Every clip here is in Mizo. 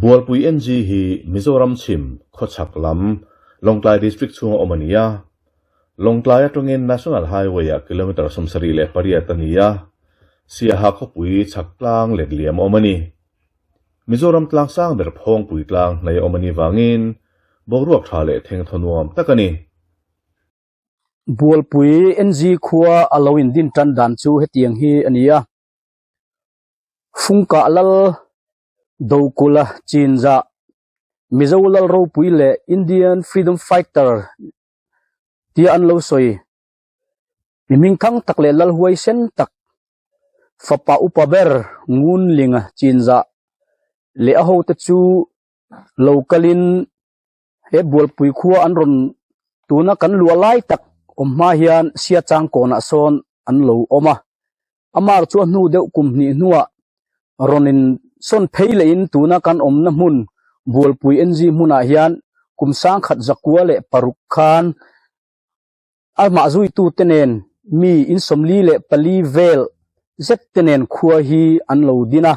Bualpui NG hi Mizoram chhim khawchhak lam Lawngtlai District chhunga awm a ni a. Lawngtlai atangin National Highway-ah kilometre 78 a ni a, Siaha khawpui chhak tlang let liam a awm a ni. Mizoram tlang sang ber Phawngpui tlang hnai a awm a nih vangin boruak tha leh thengthaw nuam tak a ni. Bualpui NG khua a lo indin tan dan chu hetiang hi a ni a. Fungkah lal Dokula Chinzah, Mizo lal ropui leh Indian Freedom Fighter tia an lo sawi. Mi hmingthang tak leh lal huaisen tak, fapa upa ber Ngunlinga Chinzah leh a hote chu lo kalin he Bualpui khua an rawn tuna kan luah lai tak awm hma hian Siachang kawnah sawn an lo awm a. Amar chu a hnu deuh kum hnih hnuah rawn in sawn phei lehin tuna kan awmna hmun Bualpui NG hmunah hian kum sangkhat zakua leh paruk khan amah zuitute nen mi in 44 vel zet te nen khua hi an lo din a.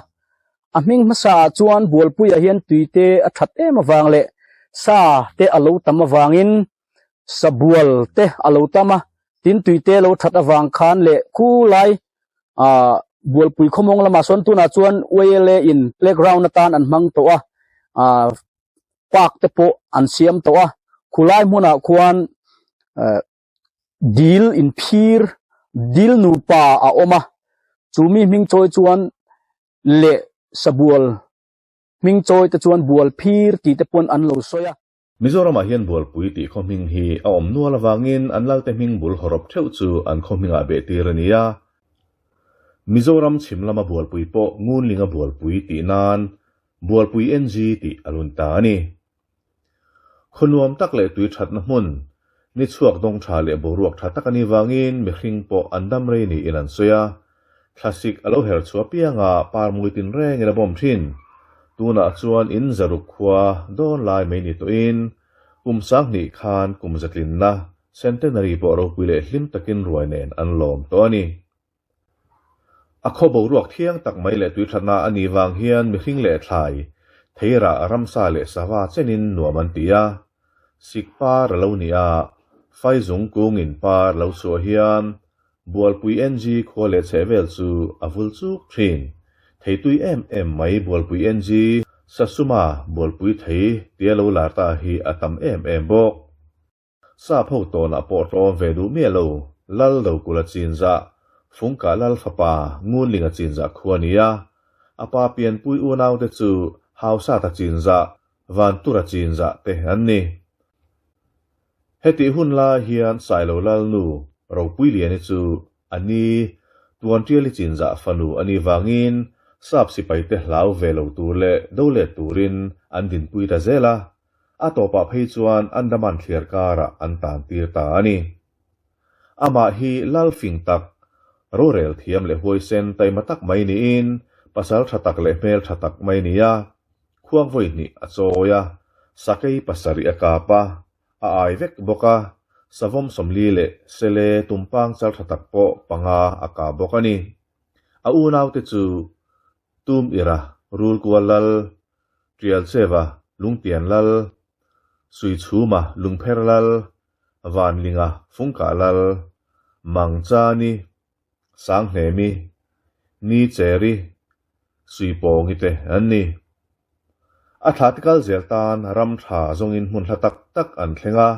A hming hmasa ah chuan Bualpuiah hian tui te a that em avang leh sa te a lo tam avangin sabual te a lo tam a, tin tui te lo that avang khan leh khulai ah Bualpui khawmawng lamah sawn tunah chuan YLA in playground atan an hmang tawh a, ah park te pawh an siam tawh a, khulai hmunah khuan eh dil inphir dil nupa a awm a, chu mi hming chawi chuan leh sabual hming chawi te chuan bual phir tih te pawn an lo sawi a. Mizoramah hian Bualpui tih khaw hming hi a awm nual avangin an lalte hming bul hawrawp theuh chu an khaw hmingah beh tir a ni a. Mizoram chhim lama Bualpui pawh Ngunlinga Bualpui tih nan Bualpui NG tih a lun ta a ni. Khaw nuam tak leh tui thatna hmun, ni chhuak dawng tha leh boruak tha tak a nih vangin mihring pawh an dam rei niin an sawi a. Thlasik a lo her chhuah pianga par mui tin rengin a bawm thin. Tunah chuan in zaruk khua dawn lai mai ni tawhin kum 2000 khan kum zatlinna centenary pawh ropui leh hlim takin ruai nen an lawm tawh a ni. A khaw boruak thiang tak mai leh tuithatna a nih vang hian mihring leh thlai, theirah ramsa leh sava chenin nuam an ti a. Sik par a lo ni a, Faizung kungin par lo chhuah hian Bualpui NG khua leh chhehvel chu a vul chuk thin. Theitui em em mai Bualpui NG, Sasuma Bualpui thei tia lo lar ta hi a tam em em bawk. Sap ho tawnah pawh tlawm ve duh miah lo, Lal Dokula Chinzah, Fungkah Lal fapa Ngunlinga Chinzah khua a ni a. A pa pianpui unaute chu Hausata Chinzah, Vantura Chinzah te an ni. Hetih hun lai hian Sailo Lalnu Ropuiliani chu a ni, Tuantiali Chinzah fanu a nih vangin Sap sipaite hlau ve lo tur leh do let turin an dinpui ta zel a, a tawpah phei chuan Andaman thliar karah an tan tir ta a ni. Amah hi lal fing tak, rorel thiam leh huaisen taima tak mai niin pasal tha tak leh hmel tha tak mai a ni a, khuang vawi hnih a chawi a, sakei pasarih a kap a, a ai vek bawk a, savawm 40 leh sele tumpang chal tha tak pawh panga a kap bawk a ni. A unaute chu Tum Ira, Rulkual Lal, Tialcheva, Lungtian Lal, Suichhuma, Lungpher Lal, Vanlinga, Fungkah Lal, Mangchani, Sanghnemi, Ni Cheri, Suipawngi te an ni. A thla te kal zel tan ram tha zawngin hmun hla tak tak an thleng a.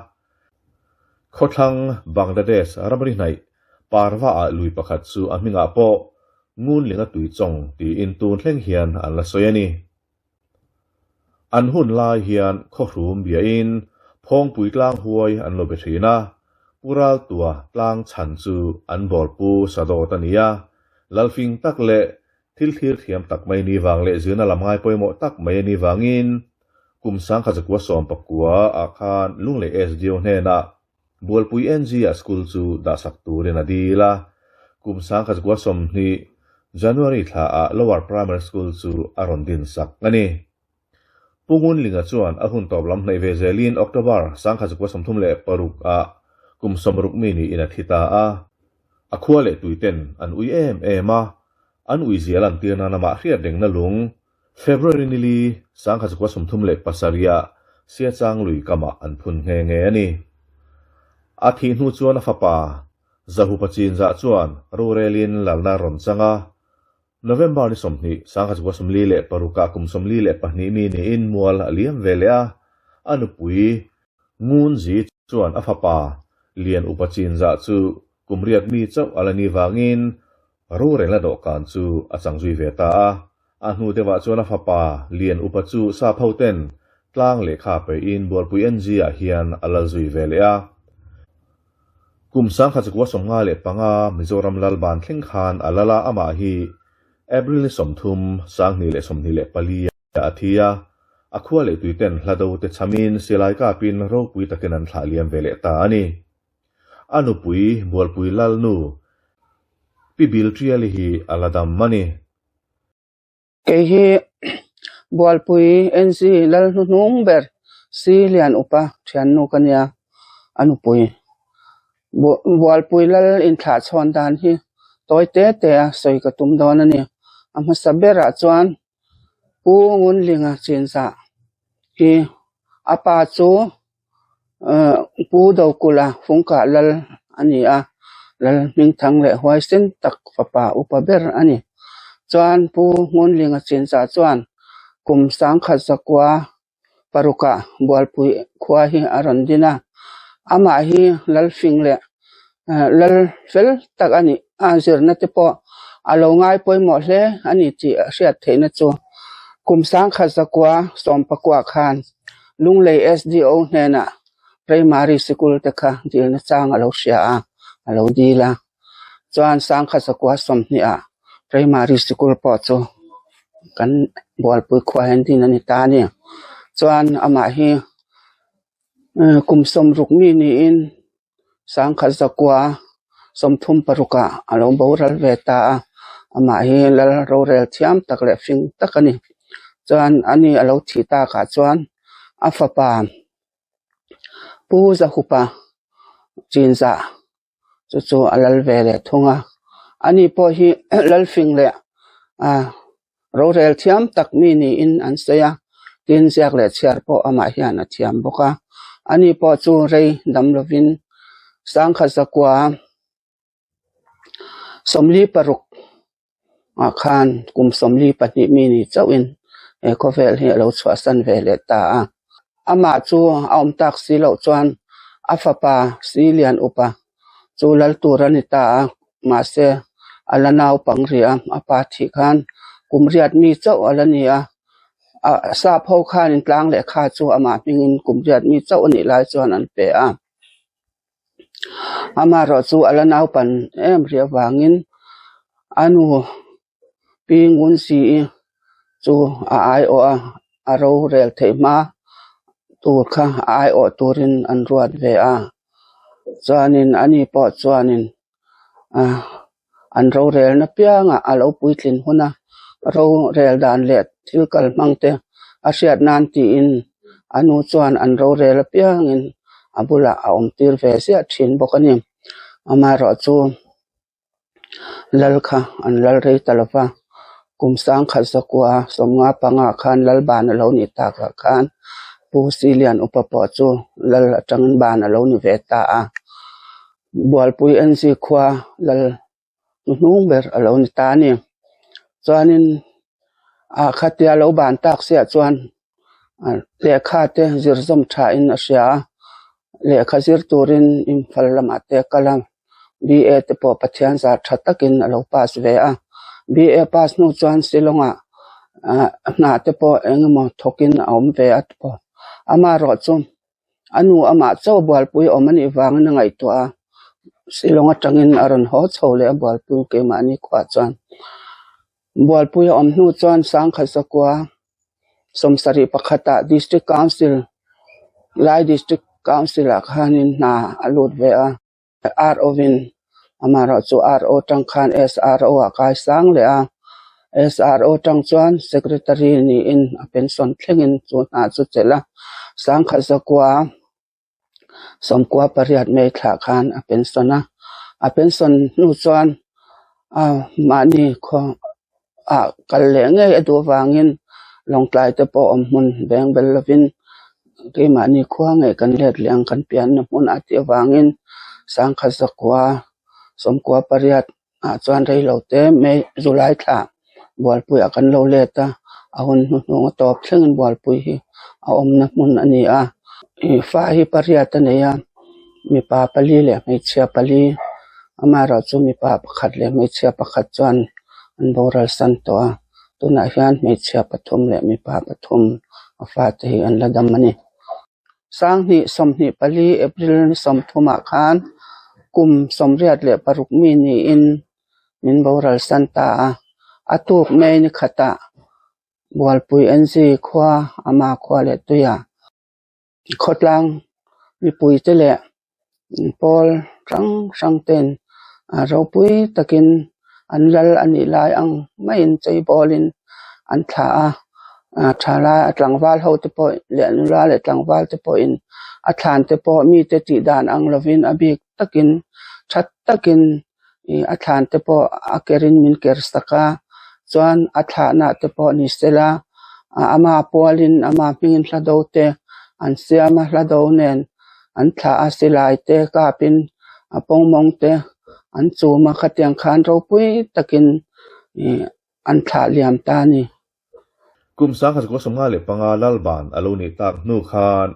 Khawthlang Bangladesh ramri hnaih Parva ah lui pakhat chu a hmingah pawh Ngunlinga Tuichawng tiin tun thleng hian an la sawi a ni. An hun lai hian khawhrum biain Phawngpui tlang huai an lo be thin a, Pu Raltua tlang chhan chu an bawlpu Sadawt a ni a, Lalfing tak leh thil thlir thiam tak mai ni vang leh zirna lam ngai pawimawh tak mai a nih vangin kum 1919 ah khan Lunglei SDO hnenah Bualpui NG ah school chu dahsak turin a dil a, kum 1920 January thla ah Lower Primary School chu a rawn dinsak a ni. Pu Ngunlinga chuan a hun tawp lam hnaih ve zelin October 1936 ah kum 60 mi niin a thi ta a. A khua leh tuiten an ui em em a, an ui zia lantir nan amah hriat rengna lung. February nili 1937 ah Siachang lui kamah an phun nghe nghe a ni. A thih hnu chuan a fapa Zahupa Chinzah chuan rorelin lalna rawn chang a, November ni 20, 1946 ah kum 42 mi niin mual a liam ve leh a, a nupui Ngunzi chuan a fapa Lian Upa Chinzah chu kum riat mi chauh a la ni vangin rorelna dawhkan chu a chang zui ve ta a. A hnu deuhah chuan a fapa Lian Upa chu sap hoten tlang lehkha peiin Bualpui NG ah hian a lal zui ve leh a. Kum 1955 Mizoram lal ban thleng khan a lal a, amah hi April ni 30, 2024 ah a thi a. A khua leh tuiten hla do te chhamin silai kapin ropui takin an thlah liam ve leh ta a ni. A nupui Bualpui Lalnu Pi Bilṭiali hi a la dam a ni. Kei hi Bualpui NG lal hnuhnung ber Si Lian Upa thiannu ka nia, a nupui. Bualpui lal inthlah chhawn dan hi tawi te te a sawi ka tum dawn a ni. A hmasa berah chuan Pu Ngunlinga Chinzah hi a pa chu Pu Dokulha Fungkah lal a ni a, lal hmingthang leh huaisen tak fapa upa ber a ni. Chuan Pu Ngunlinga Chinzah chuan kum 1906 ah Bualpui khua hi a rawn din a, amah hi lal fing leh lal fel tak a nih a zirna te pawh a lo ngai pawimawh hle a ni tih a hriat theihna chu kum 1919 khan Lunglei SDO hnenah Primary Sikul te kha dilna chang a lo hria a, a lo dil a. Chuan 1920 ah Primary Sikul pawh chu kan Bualpui khua hian din a ni ta a ni. Chuan amah hi kum 60 mi niin 1936 ah a lo boral ve ta a, amah hi lal rorel thiam tak leh fing tak a ni. Chuan ani a lo thih takah chuan a fapa Pu Zahupa Chinzah chu chu a lal ve leh thung a, ani pawh hi lal fing leh ah rorel thiam tak mi niin an sawi a, tin ziak leh chhiar pawh amah hian a thiam bawk a, ani pawh chu rei dam lovin 1946 ah khan kum 42 mi ni chauhin he khawvel hi a lo chhuahsan ve leh ta a, amah chu a awm tak si loh chuan a fapa Si Lian Upa chu lal tur a ni ta a, mahse a la naupang rih a, a pa thih khan kum riat mi chauh a la ni a, a sap ho khanin tlang lehkha chu amah hmingin kum riat mi chauh a nih lai chuan an pe a. Amaherawh chu a la naupan em rih avangin a nu Pi Ngunsi-i chu a aiawh a, a rorel theih hma tur kha a aiawh turin an ruat ve a. Chuanin ani pawh chuanin an rorelna piangah a lo puitlin hun a, rorel dan leh thil kal hmang te a hriat nan tiin a nu chuan an rorel apiangin a bulah a awm tir ve ziah thin bawk a ni. Amaherawh chu lal kha an lal rei ta lo va, kum 1995 khan lal ban a lo nih takah khan Pu Silian Upa pawh chu lal atangin ban a lo ni ve ta a, Bualpui NG khua lal hnuhnung ber a lo ni ta a ni. Chuanin a khatia lo ban tak siah chuan lehkha te zir zawm thain a hria a, lehkha zir turin Imphal lamah te a kal a, BA te pawh Pathian zar tha takin a lo pass ve a, BA pass hnu chuan Shillong ah hna te pawh eng emaw thawkin a awm ve a amaherawh chu A nu amah chauh bualpui awm a nih vangin a ngaihtuah a, Shillong atangin a rawn haw chho leh a bualpui keimahni khuah chuan. Bualpui a awm hnu chuan 1971 ah District Council, Lai District Council ah khanin hna a lut ve a. RO in amaherawh chu RO tang khan SRO ah kai sang leh a, SRO tang chuan Secretary niin a pension thlengin chu hna chu chelh a, 1998 May thlah khan a pension a, a pension hnu chuan mahni khaw ah kal leh ngei a duh avangin. Lawngtlai te pawh awm hmun beng bel lovin keimahni khua ngei kan let leh ang kan pianna hmun a tih avangin sangkhat zakua sawmkua pariat ah chuan reilo te May July thla Bualpui ah kan lo let a a hun hnuhnung a tawp thlengin Bualpui hi a awmna hmun a ni a ih fa hi pariat a nei a mipa pali leh hmeichhia pali amaherawhchu mipa pakhat leh hmeichhia pakhat chuan an boral san tawh a tunah hian hmeichhia pathum leh mipa pathum a fate hi an la dam a ni. Sanghnih 24 April ni 30 ah khan kum 86 mi niin min boral san ta a, a tuk May ni khatah Bualpui NG khua ama khua leh tuia khawtlang mipuite leh pawl hrang hrang ten ropui takin an lal a nih lai ang maiin cheibawlin an thlah a, thalai a tlangval ho te pawh leh nula leh tlangval te pawhin a thlan te pawh mite tih dan ang lovin a bik takin tha takin ih a thlan te pawh a kerin min ker sak a chuan a thlahna te pawh ni sela ama pualin ama hmingin hla do te an siam a hla do nen an thlah a silai te kapin a pawngmawng te an chum a khatiang khan ropui takin ih an thlah liam ta a ni. Kum 1955 Lalban a lo nih tak hnu khan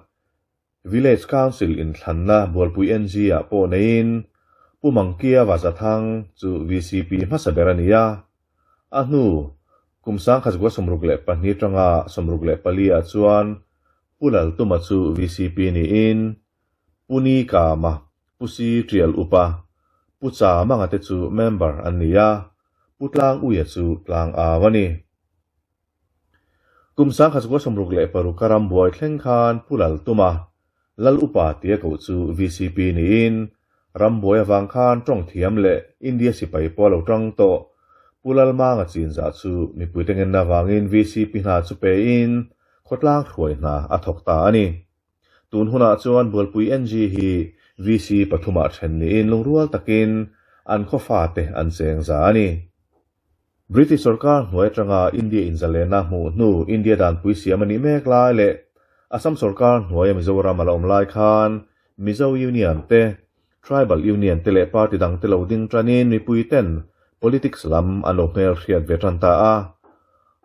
Village Council inthlanna Bualpui NG-ah pawh neiin Pu Mangkia Vazathang chu VCP hmasa ber a ni a. A hnu kum 1962 atanga 64 ah chuan Pu Laltuma chu VCP niin Pu Ni Kama, Pu Si Tial Upa, Pu Cha Manga te chu member an ni a, Pu Tlang Uia chu tlang au a ni. Kum 1966 a rambuai thleng khan Pu Laltuma, Lal Upa tia koh chu VCP niin rambuai avang khan tawng thiam leh India sipai pawh a lo tang tawh. Pu Lalmanga chinzah chu mipuite ngenna avangin VCP hna chu pein khawtlang hruai hna a thawk ta a ni. Tun hunah chuan Bualpui NG hi VC pathumah then niin lungrual takin an khawfate an cheng za a ni. British sorkar hnuai atanga India inzalena hmuh hnu India danpui siam a nih mek lai leh Assam sorkar hnuaia Mizoram a la awm lai khan Mizo Union te, Tribal Union te leh party dang te lo ding tanin mipui ten politics lam an lo hmelhriat ve tan ta a.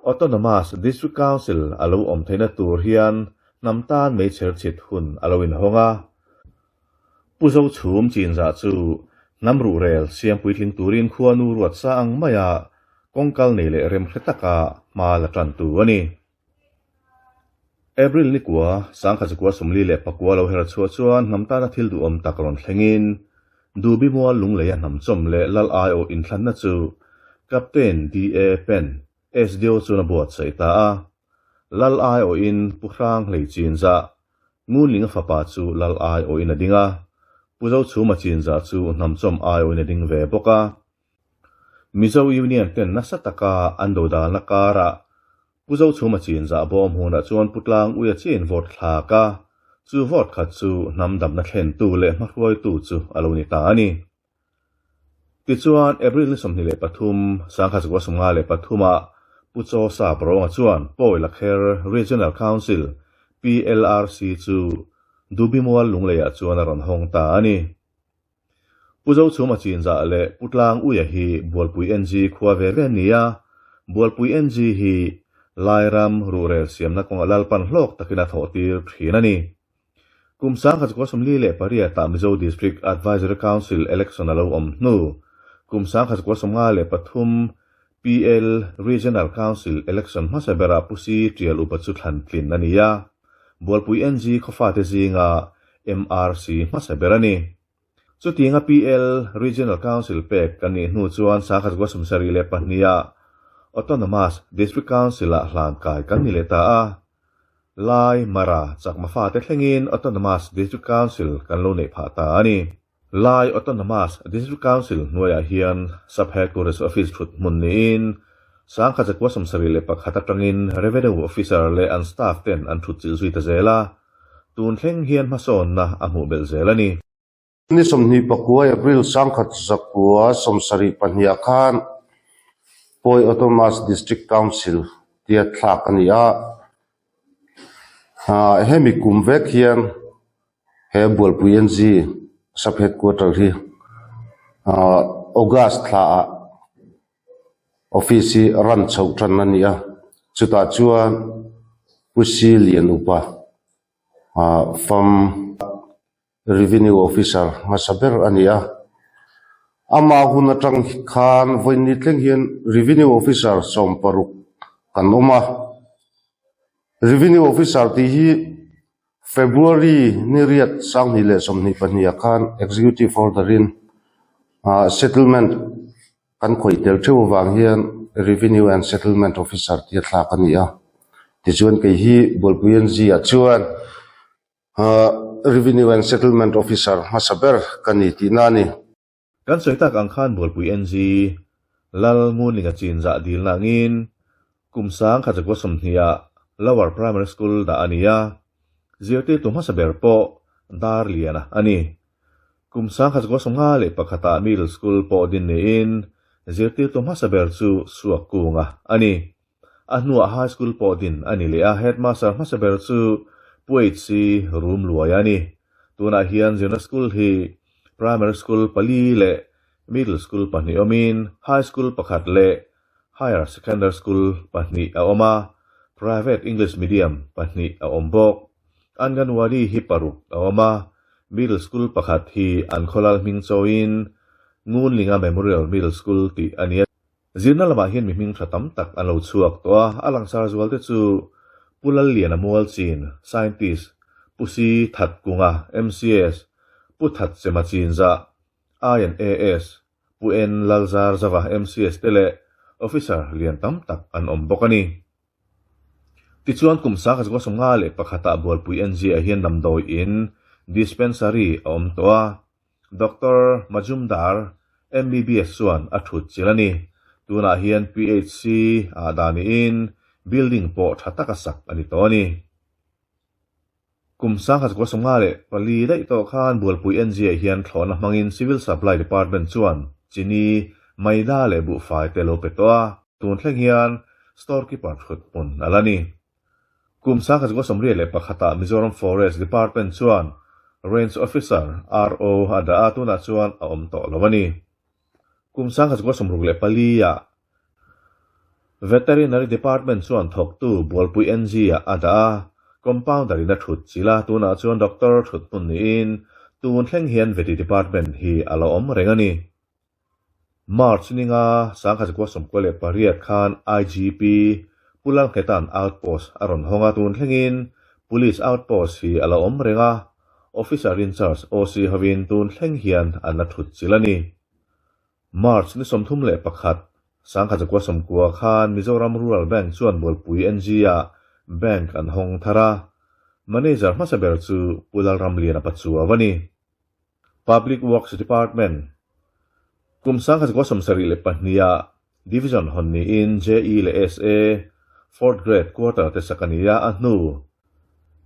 Autonomous District Council a lo awm theihna tur hian hnam tan meichher chhit hun a lo inhawng a. Pu Zochhum Chinzah chu hnam ruhrel siam puitling turin khuanu ruat sa ang maia kawngkal nei leh remhre taka hma la tantu a ni. April nikua, 1944 lo her chhuah chuan hnam tana thil duhawm tak rawn thlengin Dubi Mual Lungleia hnam chawm leh Lal aiawh inthlanna chu Captain DA Pen, SDO chuan a buatsaih ta a. Lal aiawhin Pu Hrang Hlei Chinzah, Ngunlinga fapa chu Lal aiawhin a ding a, Pu Zochhuma Chinzah chu hnamchawm aiawhin a ding ve bawk a. Mizo Union ten nasa taka an dodalna karah Pu Zochhuma Chinzah bawm hunah chuan Pu Tlang Uia chiin vote thlak a, chu vote khat chu hnam damna thlentu leh hmahruaitu chu a lo ni ta a ni. Tichuan, April ni 23, 1953 ah Pu Chaw Sap Rawnga chuan Pawi Lakher Regional Council, PLRC, chu Dubimual Lungleiah chuan a rawn hawng ta a ni. Pu Zochhuma Chinzah leh Pu Tlang Uia hi Bualpui NG khua ve ve an ni a, Bualpui NG hi Lairam ruhrel siamna kawnga Lalpan hlawk takin a thawhtir thin a ni. Kum 1948 ah Mizo District Advisory Council election a lo awm hnu, kum 1953 PL Regional Council election hmasa berah Pu Si Tial Upa chu thlan tlin a ni a, Bualpui NG khawfate zinga MRC hmasa ber a ni. Chutianga PL Regional Council pek kan nih hnu chuan 1972 ah Autonomous District Council-ah hlan kai kan ni leh ta a. Lai, Mara, Chakma fate thlengin Autonomous District Council kan lo neih phah ta a ni. Lai Autonomous District Council hnuaiah hian Sub Headquarters Office thut hmun niin 1971 atangin Revenue Officer leh an staff ten an thut chilh zui ta zel a, tun thleng hian hmasawnna a hmuh belh zel a ni. Ni 24 April 1972 khan Pawi Autonomous District Council tia thlak a ni a ah hemi kum vek hian he Bualpui NG sub headquarter hi ah August thla ah office hi run chhoh tan a ni a chutah chuan Pu Silian upa ah fam. Revenue Officer hmasa ber a ni a, amah hun atang khan vawiin thleng hian Revenue Officer 16 kan awm a, Revenue Officer tih hi February ni riat 2022 ah khan Executive Order in Settlement kan khawih tel theuh avang hian Revenue and Settlement Officer tia thlak a ni a, tichuan kei hi Bualpui NG ah chuan Revenue and Settlement Officer hmasa ber ka ni tihna a ni. Kan sawi tak ang khan Bualpui NG Lal Ngunlinga chinzah dilna angin kum 1920 ah Lower Primary School dah a ni a, zirtirtu hmasa ber pawh Darliana a ni. Kum 1951 ah Middle School pawh din niin zirtirtu hmasa ber chu Suakkunga a ni. A hnuah High School pawh din a ni leh a, Headmaster hmasa ber chu Pu HC Rumluai a ni. Tunah hian zirna school hi Primary School pali leh Middle School pahnih awmin High School pakhat leh Higher Secondary School pahnih a awm a, Private English Medium pahnih a awm bawk. Anganwadi hi paruk a awm a, Middle School pakhat hi an khawlal hming chawiin Ngunlinga Memorial Middle School tih a ni a. Zirna lamah hian mi hming tha tam tak an lo chhuak tawh a, a langsar zual te chu Pu Lalliana Mualchin, Scientist, Pu Si Thatkunga, MCS, Pu Thatchema Chinzah, I and AS, Pu En Lalzarzava, MCS te leh Officer lian tam tak an awm bawk a ni. Tichuan kum 1951 ah Bualpui NG ah hian damdawi in Dispensary a awm tawh a, Doctor Majumdar, MBBS chuan a thut chilh a ni. Tunah hian PHC ah dah niin building pawh tha taka sak a ni tawh a ni. Kum 1954 daih tawh khan Bualpui NG ah hian thlawhna hmangin Civil Supply Department chuan chini, maida leh buhfai te lo pe tawh a, tun thleng hian store keeper thut hmun a la ni. Kum 1981 ah Mizoram Forest Department chuan Range Officer, RO, a dah a, tunah chuan a awm tawh lo a ni. Kum 1964 ah Veterinary Department chuan thawktu Bualpui NG ah a dah a, Compounder in a thut chilh a, tunah chuan Doctor thut hmun niin tun thleng hian Veti Department hi a la awm reng a ni. March ninga 1998 khan IGP Pu Lalngheta'n outpost a rawn hawng a, tun thlengin Police outpost hi a la awm reng a, Officer in charge OC hovin tun thleng hian an la thut chilh a ni. March ni 31, 1990 khan Mizoram Rural Bank chuan Bualpui NG-ah bank an hawng thar a, Manager hmasa ber chu Pu Lalramliana Pachuau a ni. Public Works Department, Kum 1972 ah Division hawn niin JE leh SA, Fourth Grade Quarter te sak a ni a, a hnu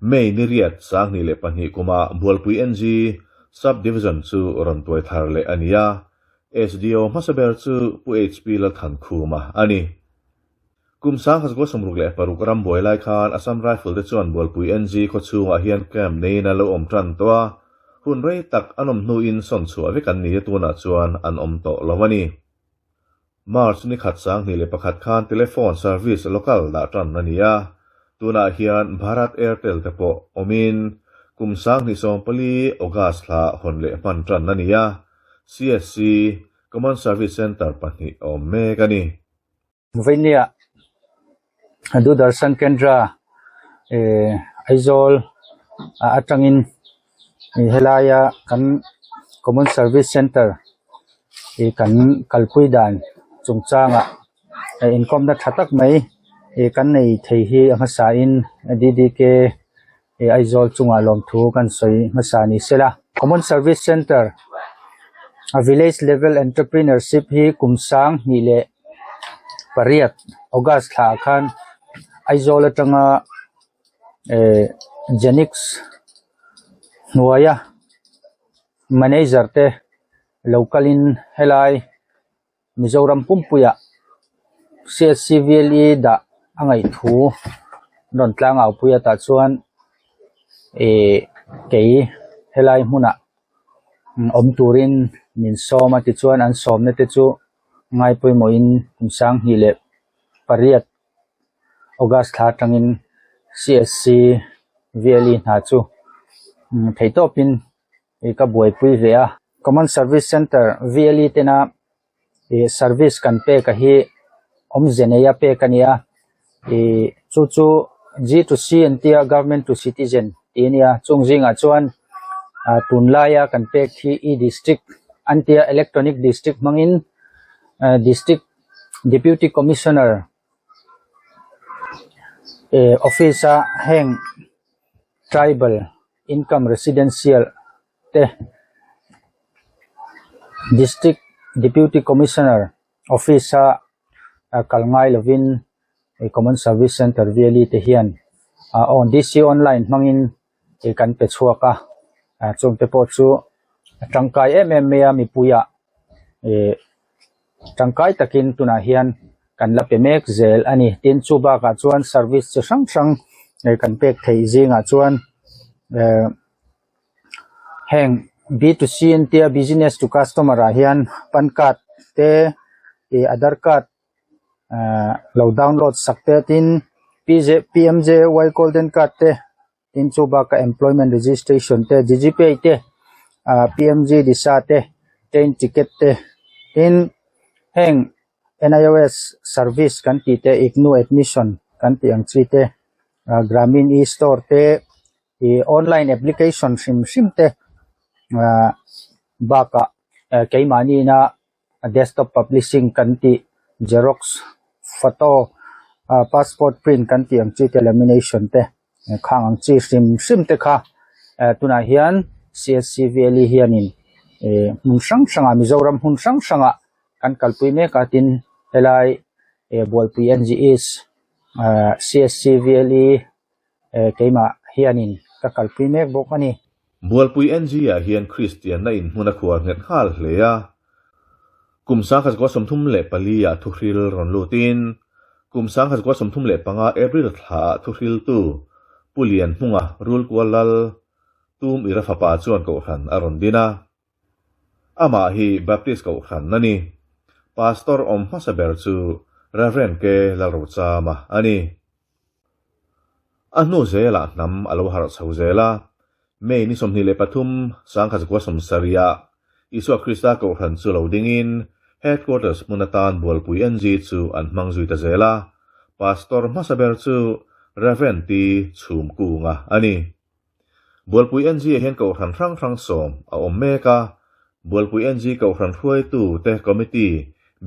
May ni riat 2002 kumah Bualpui NG Sub Division chu rawn tuai thar leh a ni a, SDO hmasa ber chu Pu HP Lalthankhuma a ni. Kum 1966 ram buai lai khan Assam Rifle te chuan Bualpui NG khaw chhungah hian camp neiin an lo awm tan tawh a, hun rei tak an awm hnuin sawn chhuah vek an ni a tunah chuan an awm tawh lo a ni. March ni khat 2001 khan telephone service local dah tan a ni a, tunah hian Bharat Airtel te pawh awmin kum 2014 August thla hawn leh hman tan a ni a, CSC, Common Service Centre pahnih a awm mek a ni. Vainia Doordarshan Kendra eh Aizawl ah atangin ih helaia kan common service centre ih kan kalpui dan chungchangah eh inkawmna tha tak mai ih kan nei thei hi a hmasa in D_D_K ih Aizawl chungah lawmthu kan sawi hmasa ni sela common service centre a village level entrepreneurship hi kum 2008 August thla ah khan Aizawl atanga eh Genix hnuaia manager te lo kalin helai Mizoram pumpuiah C_S_C_V_L_E dah A ngaih thu an rawn tlang au pui a tah chuan ihh kei helai hmunah awm turin min sawm a tichuan an sawmna te chu ngai pawimawhin kum 2008 August thla atangin CSC VLE hna chu theihtawpin ih ka buaipui ve a Common Service Centre VLE tena ih service kan pek a hi awmze neia pek a ni a ih chu chu G to C an tia government to citizen tih a nia chung zingah chuan ah tunlaia kan pek hi e district an tia electronic district hmangin ah district deputy commissioner eh office a heng tribal income residential te district deputy commissioner office a kal ngai lovin common service centre veli te hian ah aw D_C online hmangin ih kan pe chhuak a ah chung te pawh chu a tangkai em em mai a mipui ah ih tangkai takin tunah hian kan la pe mek zel a ni tin chu bakah chuan service chi hrang hrang ih kan pek theih zingah chuan eh heng B to C an tia business to customer ah hian pan card te ih aadhar card ah lo download sak te tin P J P M J Y golden card te tin chu bakah employment registration te G G pay te ah P M G disha te train ticket te tin heng N I O S service kan tih te ignou admission kan tih ang chi te ah gramin e store te ih online application hrim hrim te ah bakah keimahni ina desktop publishing kan tih xerox photo ah passport print kan tih ang chi te lamination te khang ang chi hrim hrim te kha eh tunah hian C_S_C_V_L_E hianin ih hmun hrang hrangah Mizoram hmun hrang hrangah kan kalpui mek a tin helai eh Bualpui N_G_East ah C_S_C_V_L_E eh keimah hianin ka kalpui mek bawk a ni. Bualpui NG ah hian Kristianna inhmun a khuar nghet nghal hle a. Kum 1934 ah thuhril rawn lutin, kum 1935 April thla ah thuhriltu Pu Lianhmunga Rulkual Lal Tum Ira fapa chuan kohhran a rawn din a. Amah hi Baptist kohhran a ni. Pastor awm hmasa ber chu Rev. K. Lalrochama a ni. A hnu zelah hnam a lo harh chho zel a, May ni 23, 1970 ah Isua Krista kohhran chu lo dingin Headquarters hmun atan Bualpui NG chu an hmang zui ta zel a, Pastor hmasa ber chu Rev. T. Chhumkunga a ni. Bualpui NG ah hian kohhran hrang hrang sawm a awm mek a, Bualpui NG kohhran hruaitu te committee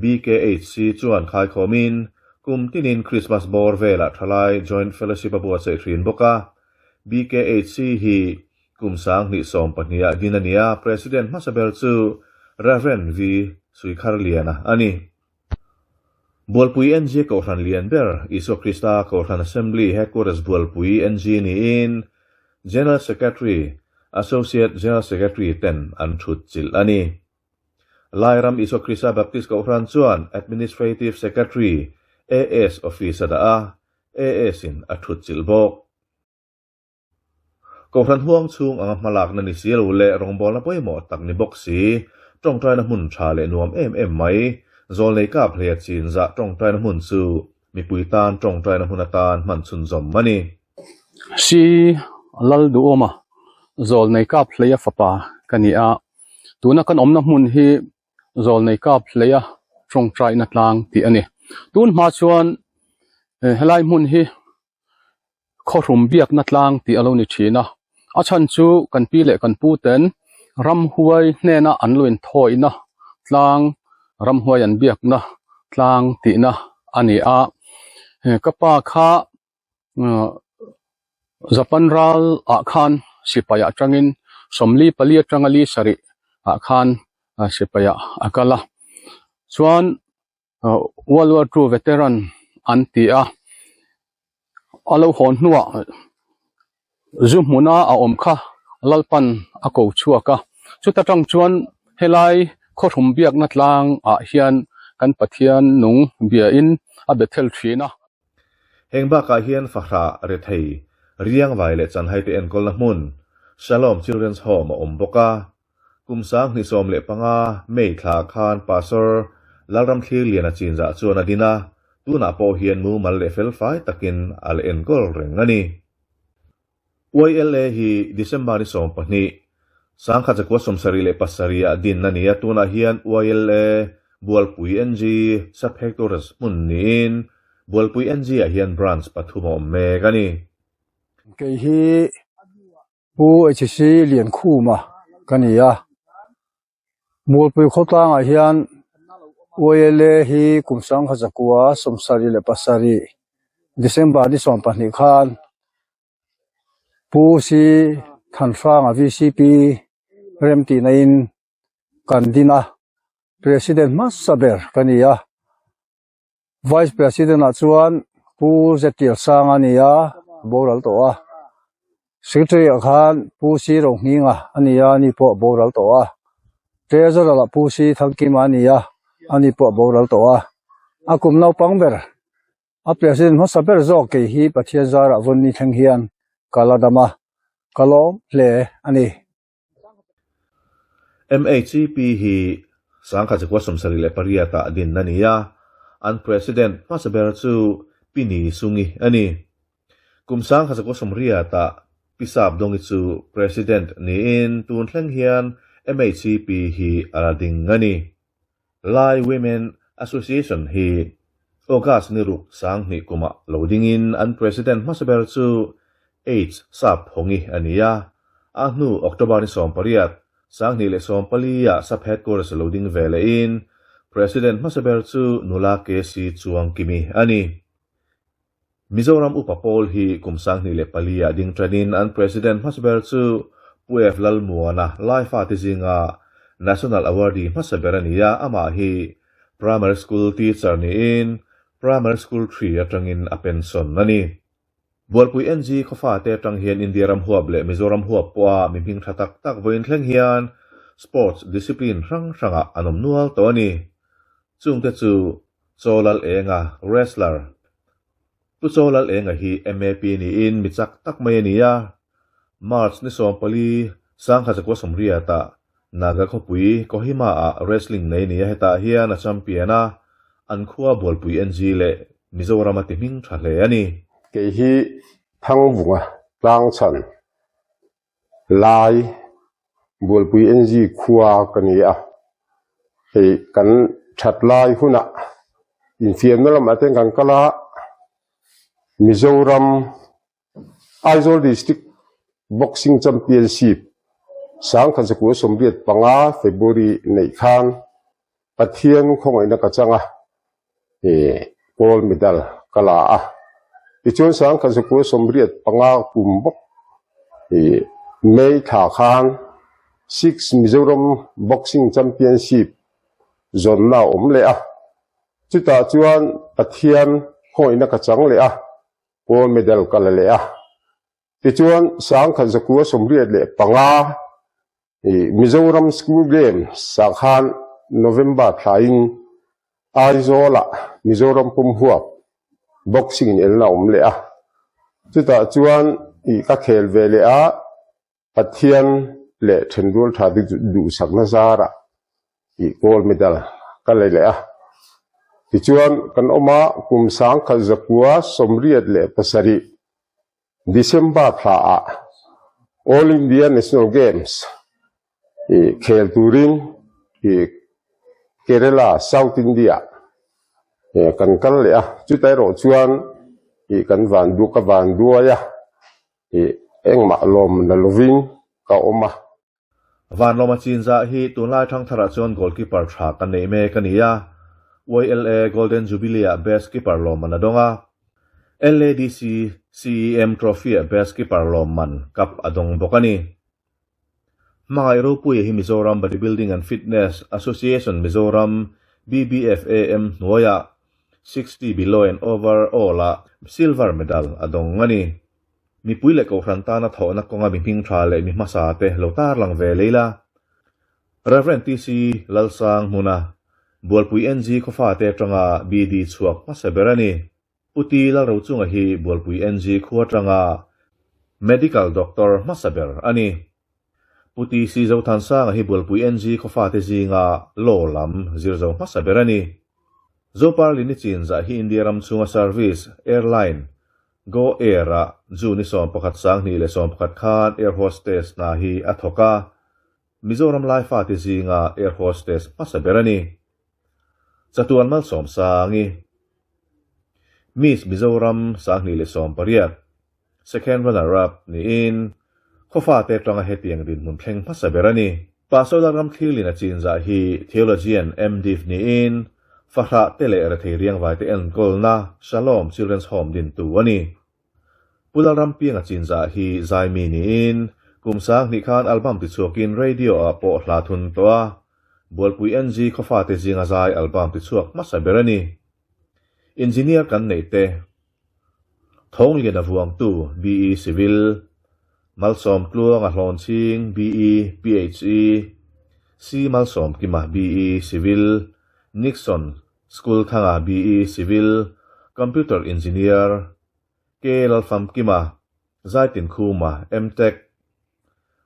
BKHC chuan khaikhawmin kum tinin Krismas bawr velah thalai Joint Fellowship a buatsaih thin bawk a. BKHC hi kum 2012 ah din a ni a, President hmasa ber chu Rev. V. Suikharliana a ni. Bualpui NG Kohhran lian ber Isua Krista Kohhran Assembly Headquarters Bualpui NG niin General Secretary, Associate General Secretary ten an thut chilh a ni. Lairam Isua Krista Baptist Kohhran chuan Administrative Secretary, AS, Office a dah a, AS in a thut chilh bawk. Kohhran huang chhung anga hmalakna ni si lo leh rawngbawlna pawimawh tak ni bawk si, tawngtaina hmun tha leh nuam em em mai, zawlnei kap hleia chin zah tawngtaina hmun chu mipui tan tawngtaina hmun atan hman chhunzawm a ni. Si Lalduhawma, zawlnei kap hleia fapa ka ni a, tuna kan awmna hmun hi zawlnei kap hleia tawngtaina tlang tih a ni. Tun hma chuan helai hmun hi khawhrum biakna tlang tih a lo ni thin a a chhan chu kan pi leh kan pu ten ramhuai hnena an lo inthawihna tlang ramhuai an biakna tlang tihna a ni a ka pa kha ahh Japan ral ah khan sipai ah tangin sawmli pali atanga li sarih ah khan sipai ah a kal a chuan. World War Two veteran an ti a, a lo hawn hnuah zu hmuna a awm kha Lalpan a ko chhuak a, chuta tang chuan helai khawhrum biakna tlang ah hian kan Pathian nung biain a be thel thin a. Heng bakah hian fahrah, rethei, riangvai leh chanhaite enkawlna hmun, Shalom Children's Home a awm bawk a. Kum 2015 May thla khan Pastor Lalramthlirliana chinzah chuan a din a, tunah pawh hian mumal leh felfai takin a la enkawl reng a ni. YLA hi December ni 12, 1977 ah din a ni a, tunah hian YLA Bualpui NG Sub-Headquarters hmun niin Bualpui NG ah hian Branch pathum a awm mek a ni. Kei hi Pu HC Liankhuma ka ni a, Mualpui khawtlangah hian YLA hi kum 1977 December ni 12 khan Pu C Thanhranga VCP remtihna in kan din a, President hmasa ber ka ni a. Vice President ah chuan Pu Zetialsanga a ni a, a boral tawh a. Secretary ah khan Pu C Rohminga a ni a, ani pawh a boral tawh a. Treasurer ah Pu C Thangkima a ni a, ani pawh a boral tawh a. A kum naupang ber A President hmasa ber zawk kei hi Pathian zarah vawn ni thleng hian ka la dam a, ka lawm hle a ni. MHCP hi 1978 ah din a ni a, an President hmasa ber chu Pi Ni Sungi a ni. Kum 1980 ah Pi Sap Dawngi chu President niin tun thleng hian MHCP hi a la ding a ni. Lai Women Association hi August ni ruk 2000 kumah lo dingin an President hmasa ber chu H Sap Hongi a ni a, a hnu October ni 18, 2014 ah Sub Headquarters lo ding ve lehin President hmasa ber chu nula KC Chuangkimi a ni. Mizoram upa pawl hi kum 2004 ah ding tanin an President hmasa ber chu Pu F Lalmuana Laifa te zinga National Awardee hmasa ber a ni a, amah hi Primary School teacher niin Primary School 3 atangin a pension a ni. Bualpui NG khawfa te atang hian India ram huap leh Mizoram huap pawha mi hming tha tak tak vawiin thleng hian sports discipline hrang hrangah an awm nual tawh a ni. Chungte chu Chaw Lal Enga, wrestler, Pu Chaw Lal Enga hi MAP niin mi chak tak mai a ni a. March ni 14, 1980 ah Naga khawpui Kohima ah wrestling nei nia hetah hian a champion a, an khua Bualpui NG leh Mizoram a ti hming tha hle a ni. Kei hi Thangvunga tlangchhan lai Bualpui NG khua ka ni a, hei kan that lai hunah infiamna lamah te kan kal a, Mizoram Aizawl District Boxing Championship 1985 February neih khan Pathian khawngaihna ka chang a, gold medal ka la a. Tichuan 1985 kum bawk May thla khan Six Mizoram Boxing Championship zawnna a awm leh a. Chutah chuan Pathian khawngaihna ka chang leh a, gold medal ka la leh a. Tichuan 1985 Mizoram School Games ah khan November thlain Aizawlah Mizoram pum huap boxing inelna a awm leh a. Chutah chuan ka khel ve leh a, Pathian leh thenrual tha duhsakna zarah gold medal ka la leh a. Tichuan kan awm a, kum 1987 December thla ah All India National Games khel turin Kerala, South India kan kal leh a, chutah erawh chuan kan van ka van duai a, engmah lawm la lovin ka awm a. Vanlawma Chinzah hi tunlai thangtharah chuan goalkeeper tha kan neih mek a ni a, YLA Golden Jubilee-ah Best Keeper lawmman a dawng a, LADC CEM Trophy-ah Best Keeper lawmman cup a dawng bawk a ni. Hmangaih Ropuia hi Mizoram Bodybuilding and Fitness Association Mizoram, BBFAM, hnuaiah 60 Below and Over All-ah Silver Medal a dawng a ni. Mipui leh kohhran tana thawhna kawnga mi hming tha leh mi hmasa te lo tarlang ve lei la. Rev. TC Lalsang hmuna Bualpui NG khawfa te atanga BD chhuak hmasa ber a ni. Puti Lalrochunga hi Bualpui NG khua atanga Medical Doctor hmasa ber a ni. Pu TC Zothansanga hi Bualpui NG khawfate zinga Law lam zir zo hmasa ber a ni. Zoparlini Chinzah hi India ram chhunga service, airline, Go Air-ah June ni 11 2011 khan air hostess hna hi a thawk a, Mizoram Laifate zinga air hostess hmasa ber a ni. Chatuan Malsawmsangi, Miss Mizoram 2018, Second runner up niin khawfate atanga hetiang dinhmun thleng hmasa ber a ni. Pastor Lalram Thlirlina Chinzah hi Theologian MDiv niin fahrah te leh rethei riangvaite enkawlna Shalom Children's Home dintu a ni. Pu Lalrampianga Chinzah hi zaimi niin kum 2000 khan album tichhuakin radio ah pawh hla thun tawh a, Bualpui NG khawfate zinga zai album tichhuak hmasa ber a ni. Engineer kan neih te Thawnglian a vuangtu BE Civil, Malsawm Tluang a Hlawnchhing BE PHE, C Malsawm Kima BE Civil, Nixon School Thanga BE Civil, Computer Engineer, K Lalfam Kima, Zaitin Khuma MTech,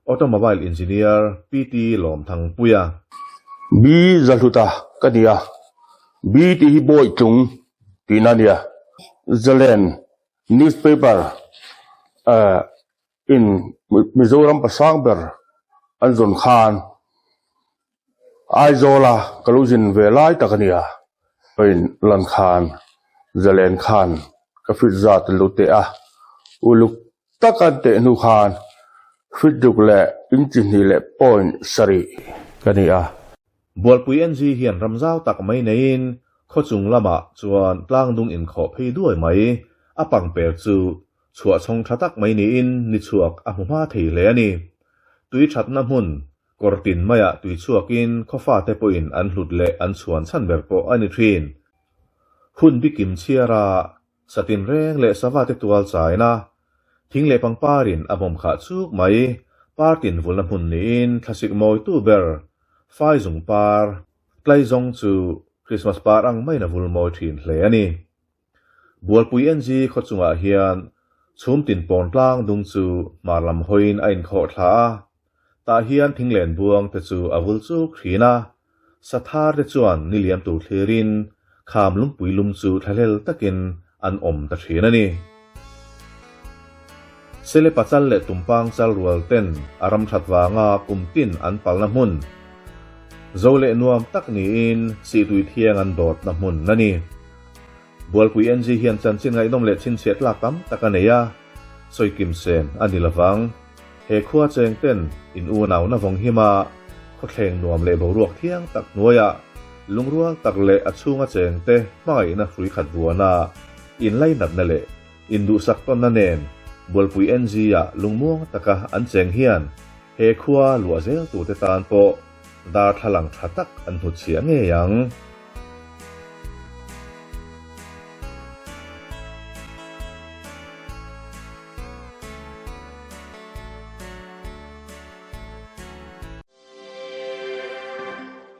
Automobile Engineer PT Lawmthangpuia. B Zahluta ka ni a, B tih hi bawi tlung tihna a ni a. Zalen newspaper in Mizoram pasang ber an zawn khan Aizawla ka lo zin ve lai tak a ni a, ka in lan khan Zalen khan ka fit zat a lo teh a, uluk Tak an teh hnu khan fit ruk leh inchi hnih leh point sarih ka ni a. Bualpui NG hian ram zau tak mai neiin khawchung lamah chuan tlangdung inkhawh phei duai mai a pangper chu chhuah chhawng tha tak mai niin ni chhuak a hmu hma thei hle a ni. Tui thatna hmun kawr tin maiah tui chhuakin khawfate pawhin an hlut leh an chhuan chhan ber pawh a ni thin. Hun bikim chhiara Satin reng leh sava te tual chaina, thing leh pangparin a bawm khah chuk mai, par tin vulna hmun niin thlasik mawitu ber, Faizung par, Tlaizawng chu Christmas par ang maiin a vul mawi thin hle a ni. Bualpui NG khaw chungah hian chhum tin pawn tlang dung chu hmar lam hawiin a inkhawh thla a, tah hian thinglen buang te chu a vul chuk thin a, Sathar te chuan ni liam tur thlirin kham lungpui lum chu thlahlel takin an awm ta thin a ni. Sele pachal leh tumpang chal rual ten a ram that vanga kum tin an palna hmun zo leh nuam tak niin sihtui thiang an dawtna hmun a ni. Bualpui NG hian chanchin ngaihnawm leh chhinchhiah tlak tam tak a nei a, sawikim sen a ni lovang. He khua cheng ten in unauna vawng him a, khawthleng nuam leh boruak thiang tak hnuaiah lungrual tak leh a chhunga cheng te hmangaihna hrui khat vuana inlainatna leh induhsak tawnna nen Bualpui NG ah lungmuang taka an cheng hian he khua luah zel turte tan pawh darthlalang tha tak an hnutchhiah ngei ang.